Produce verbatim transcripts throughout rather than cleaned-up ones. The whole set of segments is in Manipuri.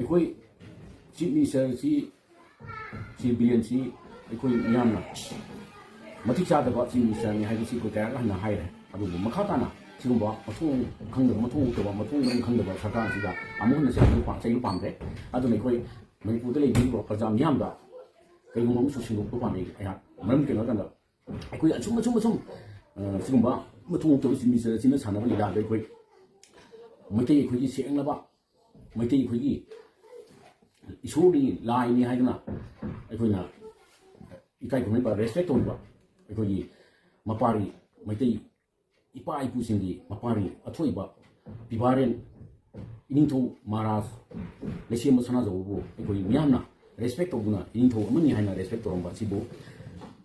ꯑꯩꯈꯣꯏ ꯆꯤꯐ ꯃꯤꯅꯤꯁꯇꯔꯁꯤ, ꯁꯤ ꯕꯤꯔꯦꯟꯁꯤ ꯑꯩꯈꯣꯏ ꯃꯤꯌꯥꯝꯅ ꯃꯇꯤꯛ ꯆꯥꯗꯕ ꯆꯤꯐ ꯃꯤꯅꯤꯁꯇꯔꯅꯤ ꯍꯥꯏꯕꯁꯤ ꯑꯩꯈꯣꯏ ꯀꯌꯥ ꯍꯟꯅ ꯍꯥꯏꯔꯦ꯫ ꯑꯗꯨꯕꯨ ꯃꯈꯥ ꯇꯥꯅ ꯁꯤꯒꯨꯝꯕ ꯃꯊꯣꯡ ꯈꯪꯗꯕ, ꯃꯊꯣꯡ ꯎꯠꯇꯕ, ꯃꯊꯣꯡ ꯃꯔꯝ ꯈꯪꯗꯕ ꯁꯔꯀꯥꯔꯁꯤꯗ ꯑꯃꯨꯛ ꯍꯟꯅ ꯆꯩꯕ ꯄꯥꯝ-, ꯆꯩꯕ ꯄꯥꯝꯗ꯭ꯔꯦ꯫ ꯑꯗꯨꯅ ꯑꯩꯈꯣꯏ ꯃꯅꯤꯄꯨꯔꯗ ꯂꯩꯕꯤꯔꯤꯕ ꯄ꯭ꯔꯖꯥ ꯃꯤꯌꯥꯝꯗ ꯀꯩꯒꯨꯝꯕ ꯑꯃꯁꯨ ꯁꯦꯡꯗꯣꯛꯄ ꯄꯥꯝꯃꯤ ꯑꯩꯍꯥꯛ꯫ ꯃꯔꯝꯗꯤ ꯀꯩꯅꯣ ꯍꯥꯏ ꯀꯥꯟꯗ ꯑꯩꯈꯣꯏ ꯑꯁꯨꯝ, ꯑꯁꯨꯝ, ꯑꯁꯨꯝ, ꯑ, ꯁꯤꯒꯨꯝꯕ ꯃꯊꯣꯡ ꯎꯠꯇꯕ ꯆꯤꯐ ꯃꯤꯅꯤꯁꯇꯔ ꯑꯁꯤꯅ ꯁꯥꯟꯅꯕ ꯂꯤꯂꯥꯗ ꯑꯩꯈꯣꯏ ꯃꯩꯇꯩ ꯑꯩꯈꯣꯏꯒꯤ ꯁꯦꯡꯂꯕ, ꯃꯩꯇꯩ ꯑꯩꯈꯣꯏꯒꯤ ꯏꯁꯣꯔꯒꯤ ꯂꯥꯏꯅꯤ ꯍꯥꯏꯗꯨꯅ ꯑꯩꯈꯣꯏꯅ ꯏꯀꯥꯏ ꯈꯨꯝꯅꯕ, ꯔꯦꯁꯄꯦꯛ ꯇꯧꯕ, ꯑꯩꯈꯣꯏꯒꯤ ꯃꯄꯥꯔꯤ ꯃꯩꯇꯩ ꯏꯄꯥ ꯏꯄꯨꯁꯤꯡꯒꯤ ꯃꯄꯥꯔꯤ ꯑꯊꯣꯏꯕ ꯄꯤꯕꯥꯔꯦꯟ ꯏꯅꯤꯡꯊꯧ ꯃꯍꯥꯔꯥꯖ ꯂꯩꯁꯦꯝꯕ ꯁꯅꯥꯖꯥꯎꯕꯕꯨ ꯑꯩꯈꯣꯏ ꯃꯤꯌꯥꯝꯅ ꯔꯦꯁꯄꯦꯛ ꯇꯧꯗꯨꯅ ꯏꯅꯤꯡꯊꯧ ꯑꯃꯅꯤ ꯍꯥꯏꯅ ꯔꯦꯁꯄꯦꯛ ꯇꯧꯔꯝꯕ ꯑꯁꯤꯕꯨ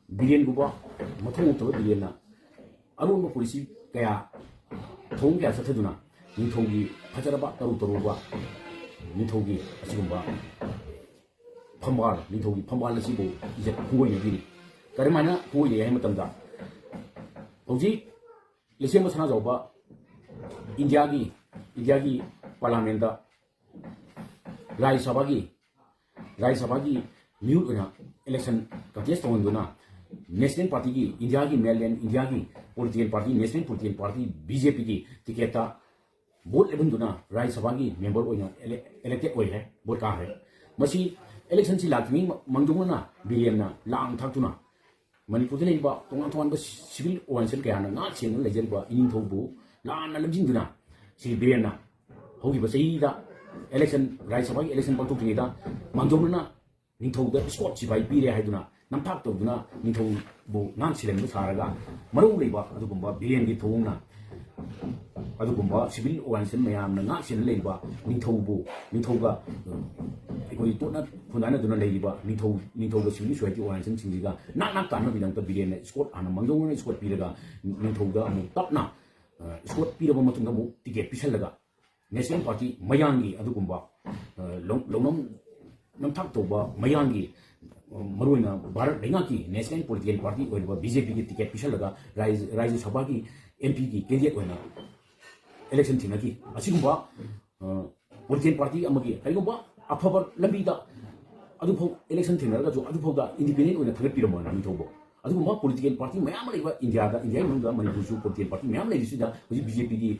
ꯕꯤꯔꯦꯟꯒꯨꯝꯕ ꯃꯊꯣꯡ ꯎꯠꯇꯕ ꯕꯤꯔꯦꯟꯅ ꯑꯔꯣꯟꯕ ꯄꯣꯂꯤꯁꯤ ꯀꯌꯥ, ꯊꯧꯑꯣꯡ ꯀꯌꯥ ꯆꯠꯊꯗꯨꯅ ꯅꯤꯡꯊꯧꯒꯤ ꯐꯖꯔꯕ ꯇꯔꯨ ꯇꯔꯨꯕ ꯅꯤꯡꯊꯧꯒꯤ ꯑꯁꯤꯒꯨꯝꯕ ꯐꯝꯕꯥꯜ, ꯅꯤꯡꯊꯧꯒꯤ ꯐꯝꯕꯥꯜ ꯑꯁꯤꯕꯨ ꯏꯖꯠ ꯈꯨꯡꯒꯣꯏꯅꯕꯤꯔꯤ꯫ ꯀꯔꯝꯍꯥꯏꯅ ꯈꯨꯡꯒꯣꯏꯅꯩ ꯍꯥꯏꯕ ꯃꯇꯝꯗ, ꯍꯧꯖꯤꯛ ꯂꯩꯁꯦꯝꯕ ꯁꯅꯥꯖꯥꯎꯕ ꯏꯟꯗꯤꯌꯥꯒꯤ, ꯏꯟꯗꯤꯌꯥꯒꯤ ꯄꯥꯔꯂꯥꯃꯦꯟꯗ ꯔꯥꯖ꯭ꯌ ꯁꯚꯥꯒꯤ, ꯔꯥꯖ꯭ꯌ ꯁꯚꯥꯒꯤ ꯃꯤꯍꯨꯠ ꯑꯣꯏꯅ ꯏꯂꯦꯛꯁꯟ ꯀꯟꯇꯦꯁ ꯇꯧꯍꯟꯗꯨꯅ ꯅꯦꯁꯅꯦꯜ ꯄꯥꯔꯇꯤꯒꯤ, ꯏꯟꯗꯤꯌꯥꯒꯤ ꯃꯦꯟꯂꯦꯟ ꯏꯟꯗꯤꯌꯥꯒꯤ political party, national political party B J ꯄꯤꯒꯤ ꯇꯤꯀꯦꯠꯇ ꯚꯣꯠ ꯂꯦꯞꯍꯟꯗꯨꯅ ꯔꯥꯖ꯭ꯌ ꯁꯚꯥꯒꯤ ꯃꯦꯝꯕꯔ ꯑꯣꯏꯅ ꯏꯂꯦ-, ꯏꯂꯦꯛꯇꯦꯗ ꯑꯣꯏꯈ꯭ꯔꯦ, ꯚꯣꯠ ꯀꯥꯈ꯭ꯔꯦ꯫ ꯃꯁꯤ ꯏꯂꯦꯛꯁꯟꯁꯤ ꯂꯥꯛꯇ꯭ꯔꯤꯉꯩ ꯃ-, ꯃꯥꯡꯖꯧꯅꯅ ꯕꯤꯔꯦꯟꯅ ꯂꯥꯡ ꯊꯥꯛꯇꯨꯅ ꯃꯅꯤꯄꯨꯔꯗ ꯂꯩꯔꯤꯕ ꯇꯣꯉꯥꯟ ꯇꯣꯉꯥꯟꯕ ꯁꯤꯚꯤꯜ ꯑꯣꯔꯒꯅꯥꯏꯖꯦꯁꯟ ꯀꯌꯥꯅ ꯉꯥꯛ ꯁꯦꯟꯗꯨꯅ ꯂꯩꯖꯔꯤꯕ ꯏꯅꯤꯡꯊꯧꯕꯨ ꯂꯥꯟꯅ ꯂꯝꯖꯤꯡꯗꯨꯅ ꯁ꯭ꯔꯤ ꯕꯤꯔꯦꯟꯅ ꯍꯧꯈꯤꯕ ꯆꯍꯤꯗ ꯏꯂꯦꯛꯁꯟ, ꯔꯥꯖ꯭ꯌ ꯁꯚꯥꯒꯤ ꯏꯂꯦꯛꯁꯟ ꯄꯥꯡꯊꯣꯛꯇ꯭ꯔꯤꯉꯩꯗ ꯃꯥꯡꯖꯧꯅꯅ ꯅꯤꯡꯊꯧꯗ ꯏꯁꯀꯣꯔꯠ ꯁꯤꯐꯥꯏ ꯄꯤꯔꯦ ꯍꯥꯏꯗꯨꯅ ꯅꯝꯊꯥꯛ ꯇꯧꯗꯨꯅ ꯅꯤꯡꯊꯧꯕꯨ ꯉꯥꯛ ꯁꯦꯜꯍꯟꯕ ꯁꯥꯔꯒ ꯃꯔꯧ ꯂꯩꯕ ꯑꯗꯨꯒꯨꯝꯕ ꯕꯤꯔꯦꯟꯒꯤ ꯊꯧꯑꯣꯡꯅ ꯑꯗꯨꯒꯨꯝꯕ ꯁꯤꯚꯤꯜ ꯑꯣꯔꯒꯅꯥꯏꯖꯦꯁꯟ ꯃꯌꯥꯝꯅ ꯉꯥꯛ ꯁꯦꯟꯅ ꯂꯩꯔꯤꯕ ꯅꯤꯡꯊꯧꯕꯨ, ꯅꯤꯡꯊꯧꯒ, ꯑ, ꯑꯩꯈꯣꯏ ꯇꯣꯠꯅ ꯈꯨꯟꯗꯥꯅꯗꯨꯅ ꯂꯩꯔꯤꯕ ꯅꯤꯡꯊꯧ, ꯅꯤꯡꯊꯧꯒ ꯁꯤꯚꯤꯜ ꯁꯣꯁꯥꯏꯇꯤ ꯑꯣꯔꯒꯅꯥꯏꯖꯦꯁꯟꯁꯤꯡꯁꯤꯒ ꯅꯥꯛ ꯅꯥꯛ ꯇꯥꯅꯕꯒꯤꯗꯃꯛꯇ ꯕꯤꯔꯦꯟꯅ ꯏꯁꯀꯣꯔꯠ ꯍꯥꯟꯅ ꯃꯥꯡꯖꯧꯅꯅ ꯏꯁꯀꯣꯔꯠ ꯄꯤꯔꯒ ꯅꯤꯡꯊꯧꯗ ꯑꯃꯨꯛ ꯇꯞꯅ, ꯑ, ꯏꯁꯀꯣꯔꯠ ꯄꯤꯔꯕ ꯃꯇꯨꯡꯗ ꯑꯃꯨꯛ ꯇꯤꯀꯦꯠ ꯄꯤꯁꯜꯂꯒ ꯅꯦꯁꯅꯦꯜ ꯄꯥꯔꯇꯤ ꯃꯌꯥꯡꯒꯤ ꯑꯗꯨꯒꯨꯝꯕ, ꯑ, ꯂꯧ-, ꯂꯧꯅꯝ ꯅꯝꯊꯥꯛ ꯇꯧꯕ ꯃꯌꯥꯡꯒꯤ, ꯑ, ꯃꯔꯨꯑꯣꯏꯅ ꯚꯥꯔꯠ ꯂꯩꯉꯥꯛꯀꯤ ꯅꯦꯁꯅꯦꯜ ꯄꯣꯂꯤꯇꯤꯀꯦꯜ ꯄꯥꯔꯇꯤ ꯑꯣꯏꯔꯤꯕ ꯕꯤ ꯖꯦ ꯄꯤꯒꯤ ꯇꯤꯀꯦꯠ ꯄꯤꯁꯜꯂꯒ ꯔꯥꯖ꯭ꯌ, ꯔꯥꯖ꯭ꯌ ꯁꯚꯥꯒꯤ ꯑꯦꯝ ꯄꯤꯒꯤ ꯀꯦꯟꯗꯤꯗꯦꯠ ꯑꯣꯏꯅ ꯏꯂꯦꯛꯁꯟ ꯊꯦꯡꯅꯈꯤ꯫ ꯑꯁꯤꯒꯨꯝꯕ, ꯑ, ꯄꯣꯂꯤꯇꯤꯀꯦꯜ ꯄꯥꯔꯇꯤ ꯑꯃꯒꯤ ꯀꯔꯤꯒꯨꯝꯕ ꯑꯐꯕ ꯂꯝꯕꯤꯗ ꯑꯗꯨꯐꯥꯎ ꯏꯂꯦꯛꯁꯟ ꯊꯦꯡꯅꯔꯒꯁꯨ ꯑꯗꯨꯐꯥꯎꯗ ꯏꯟꯗꯤꯄꯦꯟꯗꯦꯟ ꯑꯣꯏꯅ ꯊꯥꯒꯠꯄꯤꯔꯝꯃꯣ ꯅꯤꯡꯊꯧꯕ꯫ ꯑꯗꯨꯒꯨꯝꯕ ꯄꯣꯂꯤꯇꯤꯀꯦꯜ ꯄꯥꯔꯇꯤ ꯃꯌꯥꯝ ꯑꯃ ꯂꯩꯕ ꯏꯟꯗꯤꯌꯥꯗ, ꯏꯟꯗꯤꯌꯥꯒꯤ ꯃꯅꯨꯡꯗ ꯃꯅꯤꯄꯨꯔꯁꯨ ꯄꯣꯂꯤꯇꯤꯀꯦꯜ ꯄꯥꯔꯇꯤ ꯃꯌꯥꯝ ꯂꯩꯔꯤꯁꯤꯗ ꯍꯧꯖꯤꯛ ꯕꯤ ꯖꯦ ꯄꯤꯒꯤ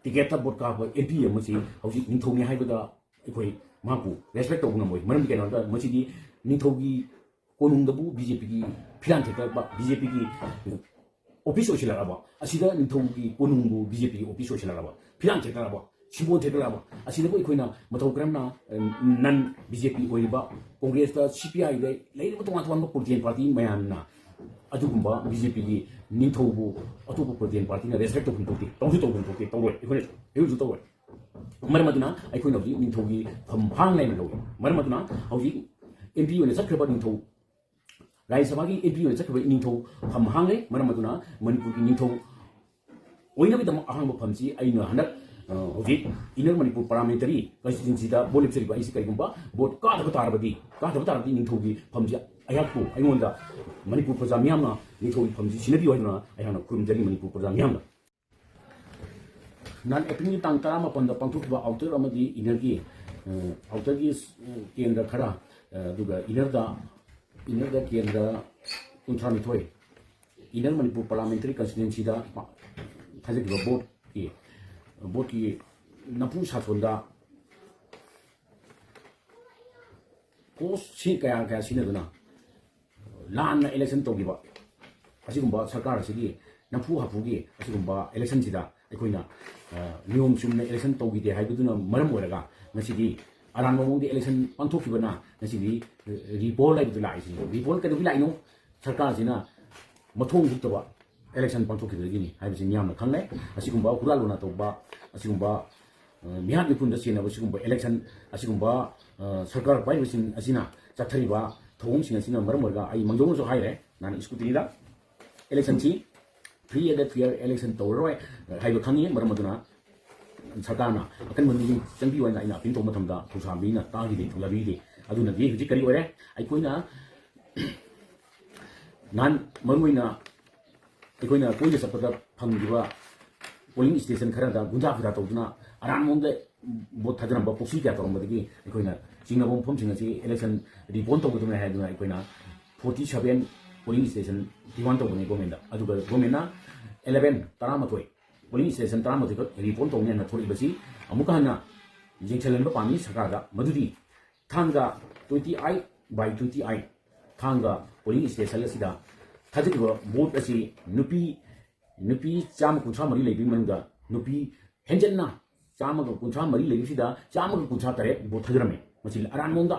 ꯇꯤꯀꯦꯠꯇ ꯚꯣꯠ ꯀꯥꯞꯄ ꯑꯦꯝ ꯄꯤ ꯑꯃꯁꯤ ꯍꯧꯖꯤꯛ ꯅꯤꯡꯊꯧꯅꯤ ꯍꯥꯏꯕꯗ ꯑꯩꯈꯣꯏ ꯃꯍꯥꯛꯄꯨ ꯔꯦꯁꯄꯦꯛ ꯇꯧꯕ ꯉꯝꯃꯣꯏ꯫ ꯃꯔꯝꯗꯤ ꯀꯩꯅꯣ ꯍꯥꯏꯕꯗ ꯃꯁꯤꯗꯤ ꯅꯤꯡꯊꯧꯒꯤ ꯀꯣꯅꯨꯡꯗꯕꯨ ꯕꯤ ꯖꯦ ꯄꯤꯒꯤ ꯐꯤꯔꯥꯟ ꯊꯦꯠꯇꯔꯛꯄ, ꯕꯤ ꯖꯦ ꯄꯤꯒꯤ ꯑꯣꯐꯤꯁ ꯑꯣꯏꯁꯤꯜꯂꯛꯂꯕ, ꯑꯁꯤꯗ ꯅꯤꯡꯊꯧꯒꯤ ꯀꯣꯅꯨꯡꯕꯨ ꯕꯤ ꯖꯦ ꯄꯤꯒꯤ ꯑꯣꯐꯤꯁ ꯑꯣꯏꯁꯤꯜꯂꯛꯂꯕ, ꯐꯤꯔꯥꯟ ꯊꯦꯠꯇꯔꯛꯂꯕ, ꯁꯤꯝꯕꯣꯜ ꯊꯦꯠꯇꯔꯛꯂꯕ, ꯑꯁꯤꯗꯕꯨ ꯑꯩꯈꯣꯏꯅ ꯃꯇꯧ ꯀꯔꯝꯅ ꯅꯟ ꯕꯤ ꯖꯦ ꯄꯤ ꯑꯣꯏꯔꯤꯕ ꯀꯣꯡꯒ꯭ꯔꯦꯁꯇ, ꯁꯤ ꯄꯤ ꯑꯥꯏꯗ ꯂꯩꯔꯤꯕ ꯇꯣꯉꯥꯟ ꯇꯣꯉꯥꯟꯕ ꯄꯣꯂꯤꯇꯤꯀꯦꯜ ꯄꯥꯔꯇꯤ ꯃꯌꯥꯝꯅ ꯑꯗꯨꯒꯨꯝꯕ ꯕꯤ ꯖꯦ ꯄꯤꯒꯤ ꯅꯤꯡꯊꯧꯕꯨ ꯑꯇꯣꯞꯄ ꯄꯣꯂꯤꯇꯤꯀꯦꯜ ꯄꯥꯔꯇꯤꯅ ꯔꯦꯁꯄꯦꯛ ꯇꯧꯐꯝ ꯊꯣꯛꯇꯦ, ꯇꯧꯁꯨ ꯇꯧꯐꯝ ꯊꯣꯛꯇꯦ, ꯇꯧꯔꯣꯏ, ꯑꯩꯈꯣꯏꯅ ꯑꯩꯈꯣꯏꯁꯨ ꯇꯧꯔꯣꯏ꯫ ꯃꯔꯝ ꯑꯗꯨꯅ ꯑꯩꯈꯣꯏꯅ ꯍꯧꯖꯤꯛ ꯅꯤꯡꯊꯧꯒꯤ ꯐꯝ ꯍꯥꯡ ꯂꯩꯅ ꯂꯧꯏ꯫ ꯃꯔꯝ ꯑꯗꯨꯅ ꯍꯧꯖꯤꯛ ꯑꯦꯝ ꯄꯤ ꯑꯣꯏꯅ ꯆꯠꯈ꯭ꯔꯕ ꯅꯤꯡꯊꯧ, ꯔꯥꯖ꯭ꯌ ꯁꯚꯥꯒꯤ ꯑꯦꯝ ꯄꯤ ꯑꯣꯏꯅ ꯆꯠꯈ꯭ꯔꯕ ꯅꯤꯡꯊꯧ ꯐꯝ ꯍꯥꯡꯂꯦ꯫ ꯃꯔꯝ ꯑꯗꯨꯅ ꯃꯅꯤꯄꯨꯔꯒꯤ ꯅꯤꯡꯊꯧ ꯑꯣꯏꯅꯕꯒꯤꯗꯃꯛ ꯑꯍꯥꯡꯕ ꯐꯝꯁꯤ ꯑꯩꯅ ꯍꯟꯗꯛ, ꯑ, ꯍꯧꯖꯤꯛ ꯏꯟꯅꯔ ꯃꯅꯤꯄꯨꯔ ꯄꯥꯔꯂꯥꯃꯦꯟꯇꯔꯤ ꯀꯟꯁꯇꯤꯇ꯭ꯌꯨꯟꯁꯤꯗ ꯚꯣꯠ ꯂꯦꯞꯆꯔꯤꯕ ꯑꯩꯁꯤ ꯀꯔꯤꯒꯨꯝꯕ ꯚꯣꯠ ꯀꯥꯗꯕ ꯇꯥꯔꯕꯗꯤ, ꯀꯥꯗꯕ ꯇꯥꯔꯕꯗꯤ ꯅꯤꯡꯊꯧꯒꯤ ꯐꯝꯁꯤ ꯑꯩꯍꯥꯛꯄꯨ, ꯑꯩꯉꯣꯟꯗ ꯃꯅꯤꯄꯨꯔ ꯄ꯭ꯔꯖꯥ ꯃꯤꯌꯥꯝꯅ ꯅꯤꯡꯊꯧꯒꯤ ꯐꯝꯁꯤ ꯁꯤꯟꯅꯕꯤꯌꯨ ꯍꯥꯏꯗꯨꯅ ꯑꯩꯍꯥꯛꯅ ꯈꯨꯔꯨꯝꯖꯔꯤ ꯃꯅꯤꯄꯨꯔ ꯄ꯭ꯔꯖꯥ ꯃꯤꯌꯥꯝꯅ꯫ ꯅꯍꯥꯟ ꯑꯦꯄ꯭ꯔꯤꯜꯒꯤ ꯇꯥꯡ ꯇꯔꯥꯃꯥꯄꯟꯗ ꯄꯥꯡꯊꯣꯛꯈꯤꯕ ꯑꯥꯎꯇꯔ ꯑꯃꯗꯤ ꯏꯟꯅꯔꯒꯤ, ꯑ, ꯑꯥꯎꯇꯔꯒꯤ, ꯑ, ꯀꯦꯟꯗ꯭ꯔ ꯈꯔ, ꯑ, ꯑꯗꯨꯒ ꯏꯟꯅꯔꯗ, ꯏꯟꯅꯔꯗ ꯀꯦꯟꯗ꯭ꯔ ꯀꯨꯟꯊ꯭ꯔꯥꯅꯤꯊꯣꯏ, ꯏꯟꯅꯔ ꯃꯅꯤꯄꯨꯔ ꯄꯥꯔꯂꯥꯃꯦꯟꯇꯔꯤ ꯀꯟꯁꯇꯤꯇ꯭ꯌꯨꯟꯁꯤꯗ ꯊꯥꯖꯈꯤꯕ ꯚꯣꯠꯀꯤ, ꯚꯣꯠꯀꯤ ꯅꯝꯐꯨ ꯁꯥꯁꯣꯟꯗ ꯄꯣꯁꯁꯤ ꯀꯌꯥ ꯀꯌꯥ ꯁꯤꯖꯤꯟꯅꯗꯨꯅ ꯂꯥꯟꯅ ꯏꯂꯦꯛꯁꯟ ꯇꯧꯈꯤꯕ ꯑꯁꯤꯒꯨꯝꯕ ꯁꯔꯀꯥꯔ ꯑꯁꯤꯒꯤ ꯅꯝꯐꯨ ꯍꯥꯐꯨꯒꯤ ꯑꯁꯤꯒꯨꯝꯕ ꯏꯂꯦꯛꯁꯟꯁꯤꯗ ꯑꯩꯈꯣꯏꯅ, ꯑ, ꯅꯤꯌꯣꯝ ꯆꯨꯝꯅ ꯏꯂꯦꯛꯁꯟ ꯇꯧꯈꯤꯗꯦ ꯍꯥꯏꯕꯗꯨꯅ ꯃꯔꯝ ꯑꯣꯏꯔꯒ ꯉꯁꯤꯗꯤ ꯑꯔꯥꯟꯕ ꯃꯑꯣꯡꯗ ꯏꯂꯦꯛꯁꯟ ꯄꯥꯡꯊꯣꯛꯈꯤꯕꯅ ꯉꯁꯤꯗꯤ, ꯑ, ꯔꯤꯄꯣꯔꯠ ꯍꯥꯏꯕꯗꯨ ꯂꯥꯛꯏꯁꯤꯅꯤ꯫ ꯔꯤꯄꯣꯔꯠ ꯀꯩꯗꯧꯕꯒꯤ ꯂꯥꯛꯏꯅꯣ? ꯁꯔꯀꯥꯔꯁꯤꯅ ꯃꯊꯣꯡ ꯍꯨꯛꯇꯕ ꯏꯂꯦꯛꯁꯟ ꯄꯥꯡꯊꯣꯛꯈꯤꯕꯗꯒꯤꯅꯤ ꯍꯥꯏꯕꯁꯤ ꯃꯤꯌꯥꯝꯅ ꯈꯪꯂꯦ꯫ ꯑꯁꯤꯒꯨꯝꯕ ꯍꯨꯔꯥꯟ ꯂꯣꯟꯅ ꯇꯧꯕ, ꯑꯁꯤꯒꯨꯝꯕ, ꯑ, ꯃꯤꯍꯥꯠ ꯃꯤꯄꯨꯟꯗ ꯆꯦꯟꯅꯕ ꯁꯤꯒꯨꯝꯕ ꯏꯂꯦꯛꯁꯟ, ꯑꯁꯤꯒꯨꯝꯕ, ꯑ, ꯁꯔꯀꯥꯔ ꯄꯥꯏꯔꯤꯕꯁꯤꯡ ꯑꯁꯤꯅ ꯆꯠꯊꯔꯤꯕ ꯊꯧꯑꯣꯡꯁꯤꯡ ꯑꯁꯤꯅ ꯃꯔꯝ ꯑꯣꯏꯔꯒ ꯑꯩ ꯃꯥꯡꯖꯧꯅꯁꯨ ꯍꯥꯏꯔꯦ, ꯅꯍꯥꯟ ꯁ꯭ꯀꯨꯇꯤꯅꯤꯗ ꯏꯂꯦꯛꯁꯟꯁꯤ free and fair election ꯇꯧꯔꯔꯣꯏ ꯍꯥꯏꯕ ꯈꯪꯉꯤ꯫ ꯃꯔꯝ ꯑꯗꯨꯅ ꯁꯔꯀꯥꯔꯅ ꯑꯀꯟꯕ ꯃꯤꯠꯌꯦꯡ ꯆꯪꯕꯤꯌꯨ ꯍꯥꯏꯅ ꯑꯩꯅ ꯑꯄꯤꯜ ꯇꯧꯕ ꯃꯇꯝꯗ ꯊꯧꯁꯥꯕꯤꯅ ꯇꯥꯈꯤꯗꯦ, ꯊꯧꯁꯥꯕꯤꯗꯦ꯫ ꯑꯗꯨꯅꯗꯤ ꯍꯧꯖꯤꯛ ꯀꯔꯤ ꯑꯣꯏꯔꯦ? ꯑꯩꯈꯣꯏꯅ ꯅꯍꯥꯟ ꯃꯔꯨꯑꯣꯏꯅ ꯑꯩꯈꯣꯏꯅ ꯀꯣꯏꯕ ꯆꯠꯄꯗ ꯐꯪꯈꯤꯕ ꯄꯣꯂꯤꯡ ꯁ꯭ꯇꯦꯁꯟ ꯈꯔꯗ ꯒꯨꯟꯗꯥ ꯐꯨꯗꯥ ꯇꯧꯗꯨꯅ ꯑꯔꯥꯟꯕ ꯃꯑꯣꯡꯗ ꯚꯣꯠ ꯊꯥꯗꯔꯝꯕ ꯄ꯭ꯔꯣꯛꯁꯤ ꯀꯌꯥ ꯇꯧꯔꯝꯕꯗꯒꯤ ꯑꯩꯈꯣꯏꯅ ꯆꯤꯡꯅꯕ ꯃꯐꯝꯁꯤꯡ ꯑꯁꯤ ꯏꯂꯦꯛꯁꯟ ꯔꯤꯄꯣꯟ ꯇꯧꯒꯗꯕꯅꯤ ꯍꯥꯏꯗꯨꯅ ꯑꯩꯈꯣꯏꯅ ꯐꯣꯔꯇꯤ ꯁꯚꯦꯟ ꯄꯣꯂꯤꯡ ꯁ꯭ꯇꯦꯁꯟ ꯗꯤꯃꯥꯟ ꯇꯧꯕꯅꯤ ꯒꯣꯔꯃꯦꯟꯗ꯫ ꯑꯗꯨꯒ ꯒꯣꯔꯃꯦꯟꯅ ꯑꯦꯂꯦꯚꯦꯟ, ꯇꯔꯥꯃꯥꯊꯣꯏ, ꯄꯣꯂꯤꯡ ꯁ꯭ꯇꯦꯁꯟ ꯇꯔꯥꯃꯥꯊꯣꯏ ꯈꯛ ꯔꯤꯄꯣꯟ ꯇꯧꯅꯤ ꯍꯥꯏꯅ ꯊꯣꯛꯂꯛꯏꯕꯁꯤ ꯑꯃꯨꯛꯀ ꯍꯟꯅ ꯌꯦꯡꯁꯤꯜꯍꯟꯕ ꯄꯥꯝꯃꯤ ꯁꯔꯀꯥꯔꯗ, ꯃꯗꯨꯗꯤ ꯊꯥꯡꯒ twenty eight by twenty eight, ꯊꯥꯡꯒ ꯄꯣꯂꯤꯡ ꯁ꯭ꯇꯦꯁꯟ ꯑꯁꯤꯗ ꯊꯥꯗꯈꯤꯕ ꯚꯣꯠ ꯑꯁꯤ ꯅꯨꯄꯤ, ꯅꯨꯄꯤ ꯆꯥꯝꯃ ꯀꯨꯟꯊ꯭ꯔꯥ ꯃꯔꯤ ꯂꯩꯕꯒꯤ ꯃꯅꯨꯡꯗ ꯅꯨꯄꯤ ꯍꯦꯟꯖꯟꯅ ꯆꯥꯝꯃꯒ ꯀꯨꯟꯊ꯭ꯔꯥ ꯃꯔꯤ ꯂꯩꯕꯁꯤꯗ ꯆꯥꯝꯃꯒ ꯀꯨꯟꯊ꯭ꯔꯥ ꯇꯔꯦꯠ ꯚꯣꯠ ꯊꯥꯗꯔꯝꯃꯤ꯫ ꯃꯁꯤ ꯑꯔꯥꯟꯕ ꯃꯑꯣꯡꯗ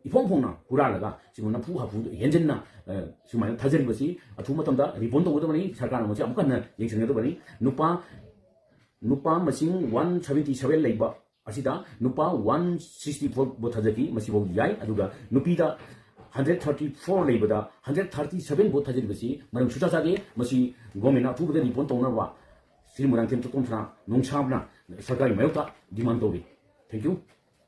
ꯏꯐꯣꯡ ꯐꯣꯡꯅ ꯍꯨꯔꯥꯜꯂꯒ ꯁꯤꯒꯨꯝꯕ ꯅꯝꯐꯨ ꯍꯥꯐꯨ ꯍꯦꯟꯖꯟꯅ, ꯑ, ꯁꯨꯃꯥꯏꯅ ꯊꯥꯖꯔꯤꯕꯁꯤ ꯑꯊꯨꯕ ꯃꯇꯝꯗ ꯔꯤꯄꯣꯟ ꯇꯧꯒꯗꯕꯅꯤ꯫ ꯁꯔꯀꯥꯔꯅ ꯃꯁꯤ ꯑꯃꯨꯛ ꯍꯟꯅ ꯌꯦꯡꯁꯤꯟꯒꯗꯕꯅꯤ꯫ ꯅꯨꯄꯥ, ꯅꯨꯄꯥ ꯃꯁꯤꯡ ꯋꯥꯟ ꯁꯚꯦꯟꯇꯤ ꯁꯚꯦꯟ ꯂꯩꯕ ꯑꯁꯤꯗ ꯅꯨꯄꯥ ꯋꯥꯟ ꯁꯤꯛꯁꯇꯤ ꯐꯣꯔ ꯚꯣꯠ ꯊꯥꯗꯈꯤ, ꯃꯁꯤꯐꯥꯎ ꯌꯥꯏ꯫ ꯑꯗꯨꯒ ꯅꯨꯄꯤꯗ ꯍꯟꯗ꯭ꯔꯦꯠ ꯊꯥꯔꯇꯤ ꯐꯣꯔ ꯂꯩꯕꯗ ꯍꯟꯗ꯭ꯔꯦꯠ ꯊꯥꯔꯇꯤ ꯁꯚꯦꯟ ꯚꯣꯠ ꯊꯥꯗꯔꯤꯕꯁꯤ ꯃꯔꯝ ꯁꯨꯆꯥ ꯆꯥꯗꯦ꯫ ꯃꯁꯤ ꯒꯣꯔꯃꯦꯟꯅ ꯑꯊꯨꯕꯗ ꯔꯤꯄꯣꯟ ꯇꯧꯅꯕ ꯁ꯭ꯔꯤ ꯃꯣꯏꯔꯥꯡꯊꯦꯝ ꯇꯣꯇꯣꯝ ꯁꯅꯥ ꯅꯣꯡꯁꯥꯕꯅ ꯁꯔꯀꯥꯔꯒꯤ ꯃꯥꯌꯣꯛꯇ ꯗꯤꯃꯥꯟ ꯇꯧꯔꯤ꯫ Thank you꯫